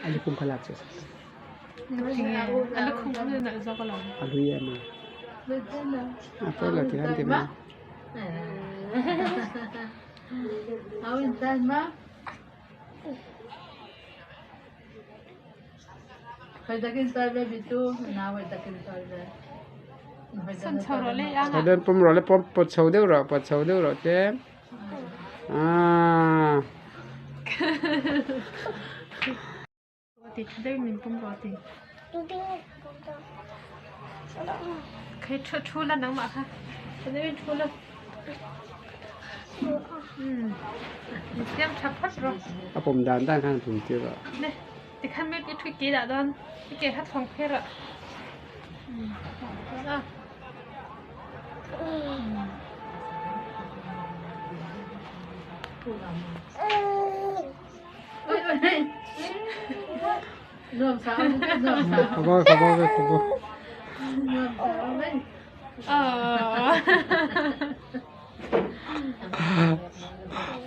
A lukhum kha lak chhuah sak ta. A lukhum a nalh zawk alawm. A hlui em a. A pawi lo ti han ti mai. San chho rawh le ang Chho deuh pawm rawh le pawm pawt chho deuh rawh pawt chho deuh rawh tlem. Ah. Ti tha deuhin min pawm rawh ti. Khai thu thu la nangmah kha. Tha deuhin thu la. Um. Siam tha phawt rawh. A pawm dan dan khan pawm tir rawh. Ne. Tikhan mi i thui ke dah dawn. I ke kha thlawng pher ah. Um. A. Khawbaw khawbaw ve khawbaw.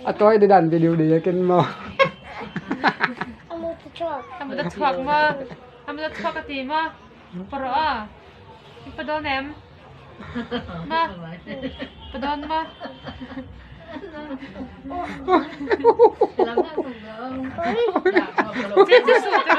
A tawi te dan video ni a ken maw. A mut a chhuak maw? A mut a chhuak a ti maw? Pa rawh a. I pa dawn em? Ma? Pa dawn ma? Che che su te.